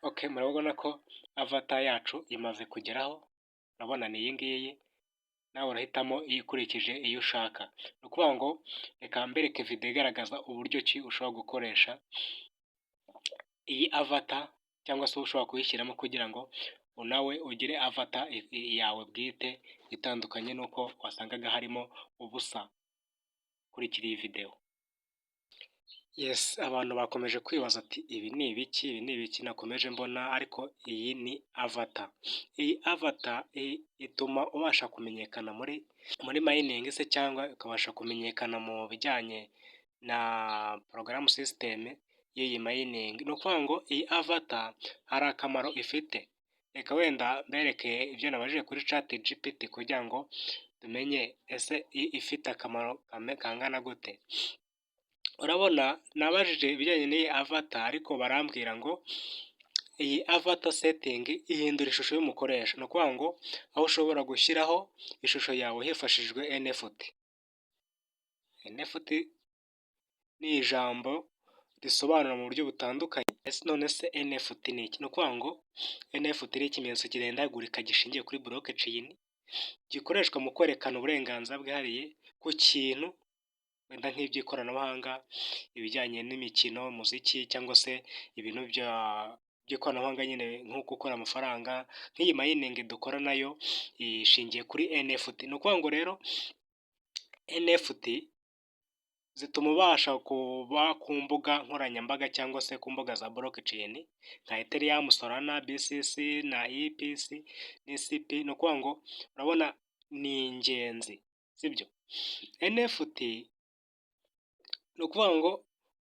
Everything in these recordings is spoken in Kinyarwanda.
Okay, murabona ko avatar yacu imaze kugeraho, urabona ni iyi ngiyi, nawe urahitamo ukurikije iyo ushaka. Ni ukuvuga ngo reka mbereke video igaragaza uburyo ki ushobora gukoresha iyi avatar, cyangwa se ushobora kuyishyiramo kugira ngo nawe ugire avatar yawe bwite itandukanye n'uko wasangaga harimo ubusa. Kurikira iyi video. Yes, abantu bakomeje kwibaza ati: "Ibi ni ibiki? Ibi ni ibiki nakomeje mbona?" Ariko iyi ni avatar. Iyi avatar ituma ubasha kumenyekana muri mining se, cyangwa ukabasha kumenyekana mu bijyanye na porogaramu, system y'iyi mining. Ni ukuvuga ngo iyi avatar hari akamaro ifite. Reka wenda mbereke ibyo nabajije kuri ChatGPT kugira ngo tumenye ese ifite akamaro kangana gute. Urabona nabajije ibijyanye n'iyi avatar, ariko barambwira ngo iyi avatar setting ihindura ishusho y'umukoresha. Ni ukuvuga ngo aho ushobora gushyiraho ishusho yawe hifashishijwe NFT. NFT ni ijambo risobanura mu buryo butandukanye. None se NFT ni iki? Ni ukuvuga ngo NFT ni ikimenyetso kirendagurika gishingiye kuri blockchain, gikoreshwa mu kwerekana uburenganzira bwihariye ku kintu, wenda nk'iby'ikoranabuhanga, ibijyanye n'imikino, umuziki, cyangwa se ibintu by'ikoranabuhanga nyine, nko gukora amafaranga, nk'iyi mining dukora nayo ishingiye kuri NFT. Ni ukuvuga ngo rero NFT zituma ubasha kuba ku mbuga nkoranyambaga cyangwa se ku mbuga za blockchain nka Ethereum, Solana, BSC na EPC n'ICP. Ni ukuvuga ngo urabona ni ingenzi, sibyo? NFT ni ukuvuga ngo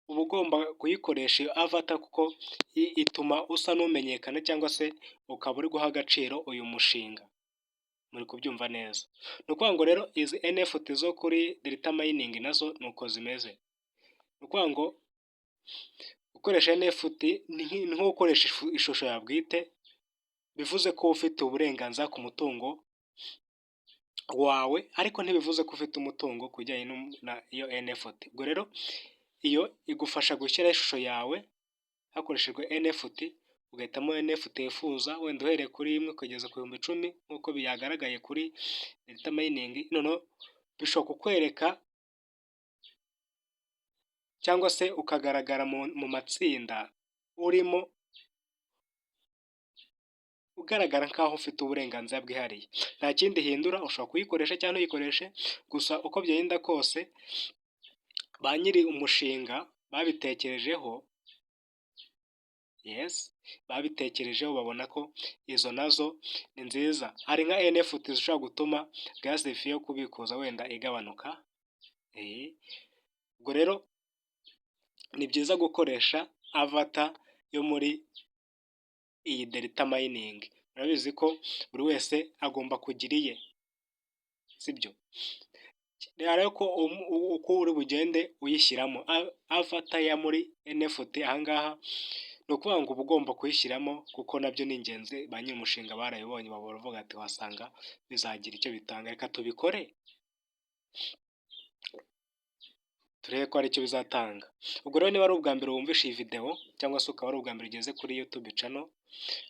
uba ugomba kuyikoresha iyo avatar, kuko ituma usa n'umenyekana cyangwa se ukaba uri guha agaciro uyu mushinga. Muri kubyumva neza? Ni ukuvuga ngo rero izi NFT zo kuri Delta Mining nazo ni uko zimeze. Ni ukuvuga ngo gukoresha NFT ni nko gukoresha ishusho yawe bwite, bivuze ko uba ufite uburenganzira ku mutungo wawe, ariko ntibivuze ko ufite umutungo ku bijyanye n'iyo NFT. Ubwo rero iyo igufasha gushyiraho ishusho yawe hakoreshejwe NFT, ugahitamo NFT wifuza, wenda uhereye kuri imwe ukageza ku 10,000, nk'uko byagaragaye kuri Delta Mining. Noneho bishobora kukwereka cyangwa se ukagaragara mu matsinda urimo, ugaragara nk'aho ufite uburenganzira bwihariye. Nta kindi ihindura, ushobora kuyikoresha cyangwa ntuyikoreshe, gusa uko byagenda kose ba nyiri umushinga babitekerejeho. Yes, babitekerejeho babona ko izo nazo ni nziza. Hari nka NFT zishobora gutuma gas fee yo kubikuza wenda igabanuka. Ubwo rero ni byiza gukoresha avatar yo muri iyi Delta Mining. Murabizi ko buri wese agomba kugira iye, sibyo? Rero ko uko uri bugende uyishyiramo avatar ya muri NFT ahangaha, ni ukuvuga ngo uba ugomba kuyishyiramo kuko nabyo ni ingenzi. Ba nyir'umushinga barabibonye, baravuga ati: "Wasanga bizagira icyo bitanga, reka tubikore turebe ko hari icyo bizatanga." Ubwo rero niba ari ubwa mbere wumvishe iyi videwo, cyangwa se ukaba ari ubwa mbere ugeze kuri YouTube channel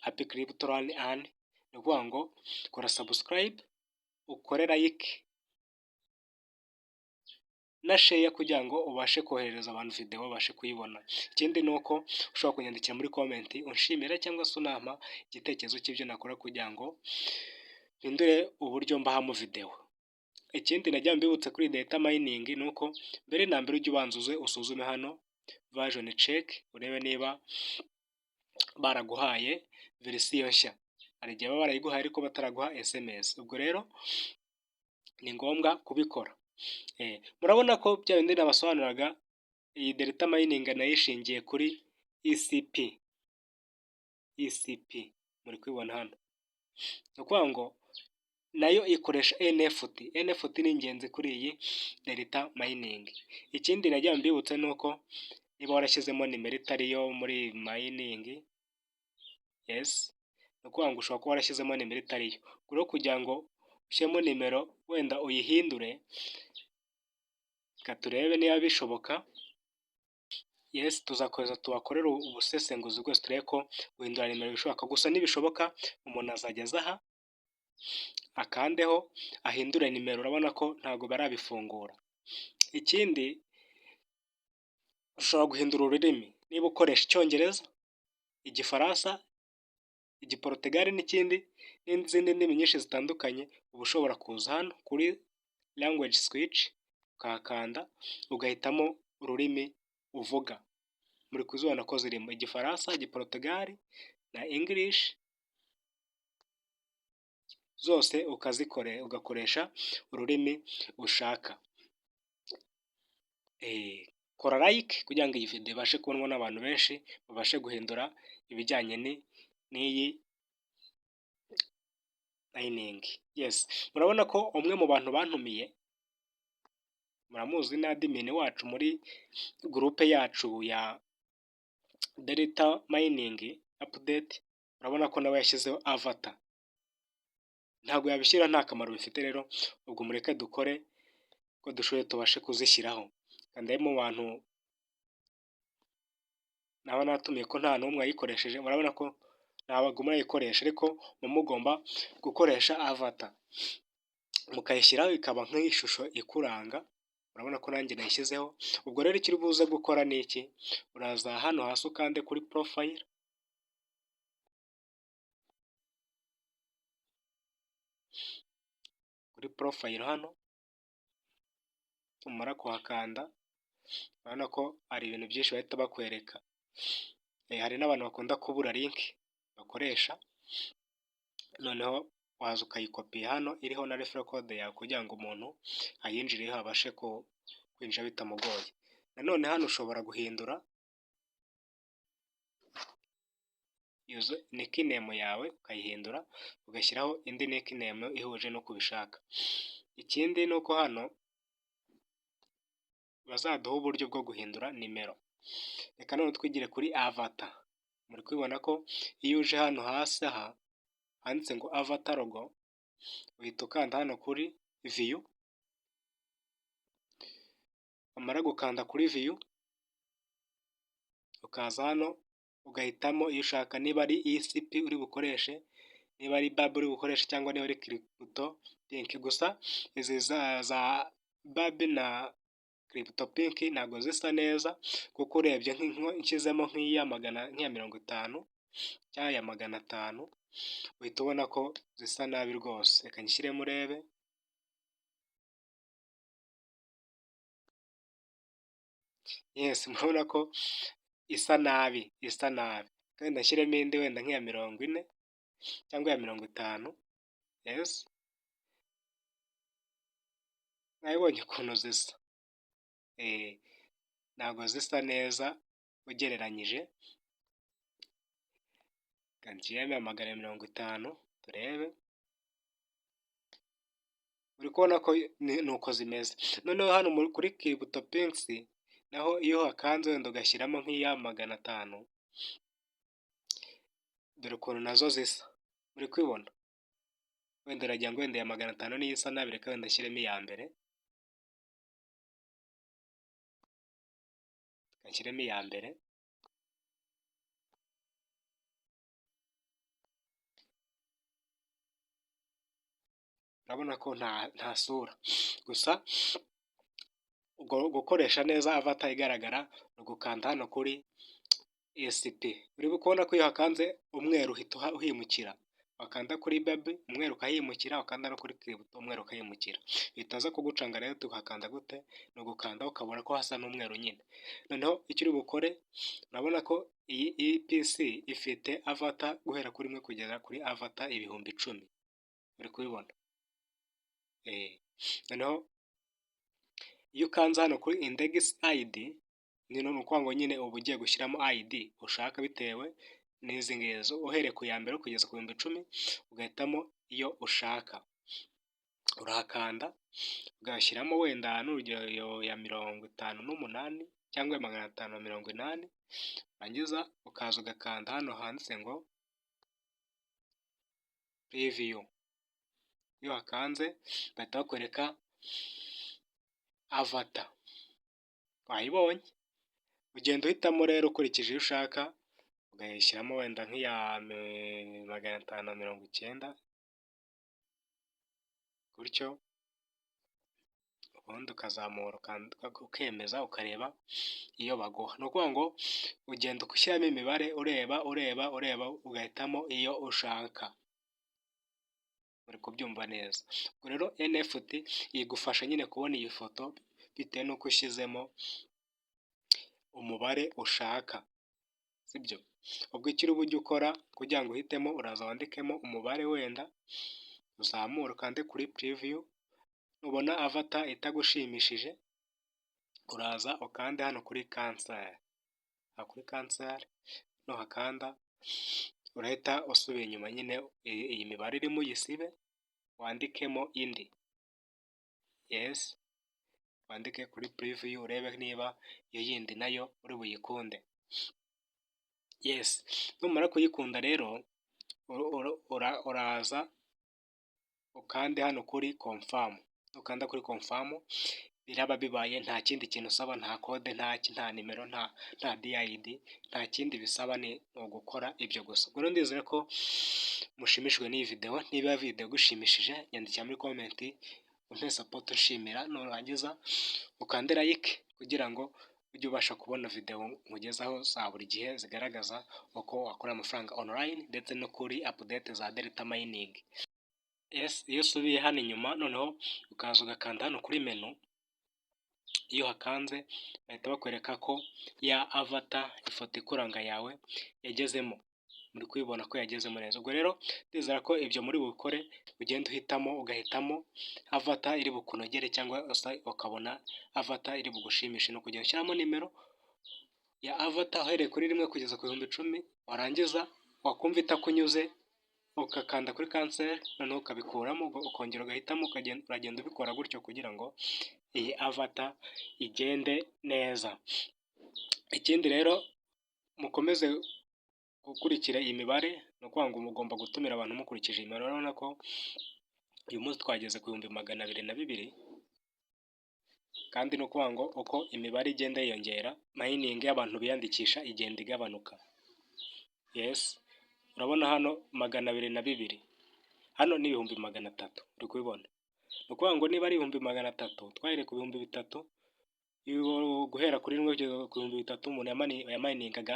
Happy Crypto Learn Earn, ni ukuvuga ngo kora subscribe, ukore like na share kugira ngo ubashe koherereza abantu videwo babashe kuyibona. Ikindi ni uko ushobora kunyandikira muri comment unshimira cyangwa se unampa igitekerezo cy'ibyo nakora kugira ngo mpindure uburyo mbahamo videwo. Ikindi nagira mbibutse kuri Delta Mining ni uko mbere na mbere ujye ubanza uze usuzume hano version check, urebe niba baraguhaye verisiyo nshya. Hari igihe baba barayiguhaye ariko bataraguha SMS. Ubwo rero ni ngombwa kubikora. Murabona ko bya bindi nabasobanuriraga, iyi Delta Mining nayo ishingiye kuri ECP. ECP muri kubibona hano. Ni ukuvuga ngo nayo ikoresha NFT. NFT ni ingenzi kuri iyi Delta Mining. Ikindi nagira mbibutse ni uko niba warashyizemo nimero itari yo muri mining, yes, ni ukuvuga ngo ushobora kuba warashyizemo nimero itari yo. Ubwo rero kugira ngo ushyiremo nimero wenda uyihindure, reka turebe niba bishoboka. Yes, tuzakomeza tubakorere ubusesenguzi bwose, turebe ko guhindura nimero bishoboka. Gusa nibishoboka umuntu azajya aza aha akandeho ahindure nimero, urabona ko ntabwo barabifungura. Ikindi, ushobora guhindura ururimi niba ukoresha Icyongereza, Igifaransa, Igiportugal n'ikindi n'izindi ndimi nyinshi zitandukanye, uba ushobora kuza hano kuri language switch ukahakanda, ugahitamo ururimi uvuga. Muri kuzibona ko zirimo Igifaransa, Igiportugal na English, zose ukazikore ugakoresha ururimi ushaka. Kora like kugira ngo iyi video ibashe kubonwa n'abantu benshi, babashe guhindura ibijyanye n'iyi mining. Yes, murabona ko umwe mu bantu bantumiye, muramuzi, ni admin wacu muri groupe yacu ya Delta Mining Update, urabona ko nawe yashyizeho avatar. Ntabwo yabishyira nta kamaro bifite rero, ubwo mureke dukore uko dushoboye tubashe kuzishyiraho. Ndebe mu bantu naba natumiye ko nta n'umwe wayikoresheje, murabona ko ntabwo murayikoresha, ariko muba mugomba gukoresha avatar mukayishyiraho ikaba nk'ishusho ikuranga, urabona ko nanjye nayishyizeho. Ubwo rero icyo uri buze gukora ni iki? Uraza hano hasi ukande kuri profile, kuri profile hano, numara kuhakanda urabona ko hari ibintu byinshi bahita bakwereka. Hari n'abantu bakunda kubura link bakoresha, noneho waza ukayikopiya hano iriho na referral code yawe kugira ngo umuntu ayinjireho abashe kwinjira bitamugoye. Nanone hano ushobora guhindura nickname yawe, ukayihindura ugashyiraho indi nickname ihuje n'uko ubishaka. Ikindi ni uko hano bazaduha uburyo bwo guhindura nimero. Reka none twigire kuri avatar. Muri kubibona ko iyo uje hano hasi aha handitse ngo avatar logo, uhita ukanda hano kuri view, wamara gukanda kuri view ukaza hano ugahitamo iyo ushaka, niba ari ECP uri bukoreshe, niba ari Baby uri bukoreshe, cyangwa niba ari CryptoPunk. Gusa izi za Baby na CryptoPunk ntabwo zisa neza, kuko urebye nshyizemo nk'iya magana, nk'iya 50 cyangwa iya 500, uhita ubona ko zisa nabi rwose. Reka nyishyiremo urebe. Yes, murabona ko isa nabi, isa nabi. Wenda nshyiremo indi, wenda nk'iya 40 cyangwa iya 50. Yes, mwabibonye ukuntu zisa, ntabwo zisa neza ugereranyije. Reka nshyiremo iya 250 turebe. Uri kubona ko ni uko zimeze. Noneho hano kuri CryptoPunks naho iyo wakanze wenda ugashyiramo nk'iya 500, dore ukuntu nazo zisa, uri kubibona? Wenda uragira ngo wenda iya 500 niyo isa nabi, reka wenda nshyiremo iya mbere, reka nshyiremo iya mbere. Urabona ko nta sura. Gusa gukoresha neza avatar igaragara ni ugukanda hano kuri ESP. Uri kubona ko iyo wakanze umweru uhita uhimukira, wakanda kuri Baby umweru ukahimukira, wakanda no kuri Crypto umweru ukahimukira. Bitaza kugucanga rero tuhakanda gute? Ni ugukanda ukabona ko hasa n'umweru nyine. Noneho icyo uri bukore, urabona ko iyi EPC ifite avatar guhera kuri 1 kugera kuri avatar 10,000, uri kubibona? Noneho iyo ukanze hano kuri index ID, ni ukuvuga ngo nyine uba ugiye gushyiramo ID ushaka bitewe n'izi ngizo, uhereye ku ya mbere kugeza ku 10,000, ugahitamo iyo ushaka. Urahakanda ugashyiramo wenda n'urugero ya 58 cyangwa 580, warangiza ukaza ugakanda hano handitse ngo preview. Iyo wakanze bahita bakwereka avatar, wayibonye? Ugenda uhitamo rero ukurikije iyo ushaka, ukayishyiramo wenda nk'iya 590 gutyo, ubundi ukazamura ukemeza, ukareba iyo baguha. Ni ukuvuga ngo ugenda ushyiramo imibare, ureba, ureba, ureba, ugahitamo iyo ushaka. Uri kubyumva neza? Ubwo rero NFT igufasha nyine kubona iyi foto bitewe n'uko ushyizemo umubare ushaka, sibyo? Ubwo icyo uri bujye ukora kugira ngo uhitemo, uraza wandikemo umubare wenda, uzamure ukande kuri preview, nubona avatar itagushimishije, uraza ukande hano kuri cancel. Aha kuri cancel nuhakanda urahita usubira inyuma nyine, iyi mibare irimo uyisibe, wandikemo indi. Yes, wandike kuri preview urebe niba iyo yindi nayo uri buyikunde. Yes, numara kuyikunda rero uraza ukande hano kuri confirm. Nukanda kuri confirm biraba bibaye, nta kindi kintu usaba, nta code, nta nimero, nta DID, nta kindi bisaba, ni ugukora ibyo gusa. Ubwo rero ndizera ko mushimishijwe n'iyi video. Niba video igushimishije, nyandikira muri comment umpe support unshimira, nurangiza ukande like kugira ngo ujye ubasha kubona video nkugezaho za buri gihe zigaragaza uko wakora amafaranga online ndetse no kuri update za Delta Mining. Yes, iyo usubiye hano inyuma noneho ukaza ugakanda hano kuri menu, iyo uhakanze bahita bakwereka ko ya avatar, ifoto ikuranga yawe, yagezemo. Muri kubibona ko yagezemo neza. Ubwo rero ndizera ko ibyo muri bukore, ugenda uhitamo, ugahitamo avatar iri bukunogere cyangwa se ukabona avatar iri bugushimishe. Ni ukugenda ushyiramo nimero ya avatar uhereye kuri 1 kugeza ku 10,000, warangiza wakumva itakunyuze ugakanda kuri cancel, noneho ukabikuramo, ukongera ugahitamo, uragenda ubikora gutyo kugira ngo iyi avatar igende neza. Ikindi rero, mukomeze gukurikira iyi mibare, ni ukuvuga ngo mugomba gutumira abantu mukurikije iyi mibare. Urabona ko uyu munsi twageze ku 202,000, kandi ni ukuvuga ngo uko imibare igenda yiyongera, mining y'abantu biyandikisha igenda igabanuka. Yes, urabona hano 202, hano ni 300,000, uri kubibona? Ni ukuvuga ngo niba ari 300,000, twahereye ku 3000, guhera kuri 1 kugeza ku 3000, umuntu yamayiningaga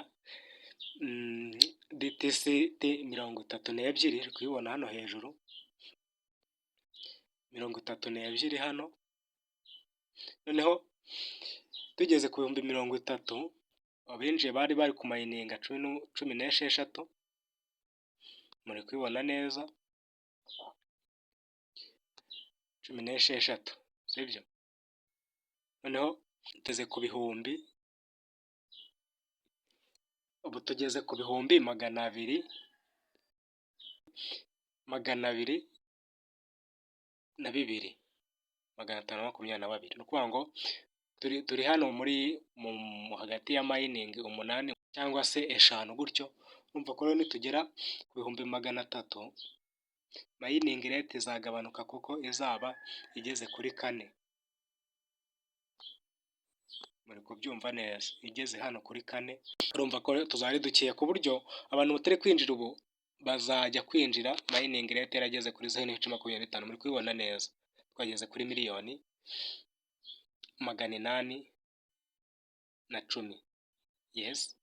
DTCT 32, uri kubibona hano hejuru, 32 hano, noneho tugeze ku 30,000, abinjiye bari bari kumayininga 16, muri kubibona neza, 16, sibyo? Noneho tugeze ku bihumbi, ubu tugeze ku 200,000, 202, 522. Ni ukuvuga ngo turi hano muri hagati ya mining 8 cyangwa se 5 gutyo. Urumva ko rero nitugera ku 300,000, mining rate izagabanuka kuko izaba igeze kuri 4. Muri kubyumva neza? Igeze hano kuri 4, urumva ko tuzaba ari dukeya, ku buryo abantu batari kwinjira ubu bazajya kwinjira mining rate yarageze kuri 0.25. Muri kubibona neza? Twageze kuri 810,000,000. Yes,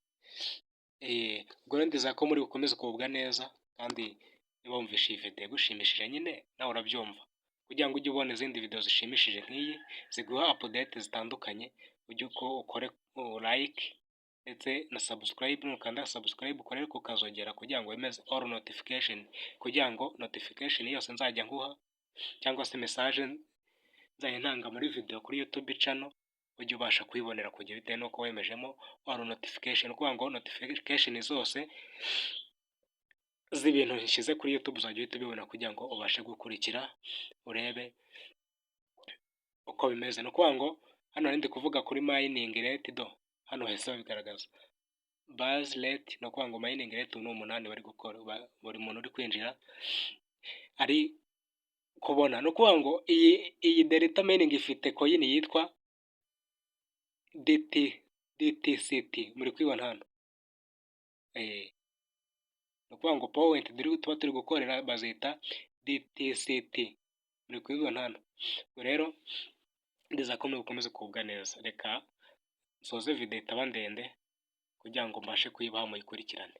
ubwo rero ndizera ko muri bukomeze kugubwa neza, kandi niba wumvishe iyi video igushimishije nyine nawe urabyumva, kugira ngo ujye ubona izindi video zishimishije nk'iyi ziguha update zitandukanye, ujye uko ukore like ndetse na subscribe. Nukanda subscribe, ukore kukazogera kugira ngo wemeze all notification, kugira ngo notification yose nzajya nguha cyangwa se message nzajya ntanga muri video kuri YouTube channel ujye ubasha kuyibonera ku gihe, bitewe n'uko wemejemo all notification. Ukuvuga ngo notification zose z'ibintu nshyize kuri YouTube uzajya uhita ubibona kugira ngo ubashe gukurikira urebe uko bimeze. Ni ukuvuga ngo hano ndi kuvuga kuri mining rate, do hano hahise babigaragaza base rate. Ni ukuvuga ngo mining rate ni 8 bari gukora, buri muntu uri kwinjira ari kubona. Ni ukuvuga ngo iyi Delta Mining ifite coin yitwa DT. DTCT, muri kubibona hano. Ni ukuvuga ngo point tuba turi gukorera bazita DTCT, muri kubibona hano. Ubwo rero ndizera ko muri bukomeze kugubwa neza. Reka nsoze video itaba ndende kugira ngo mbashe kuyibaha muyikurikirane.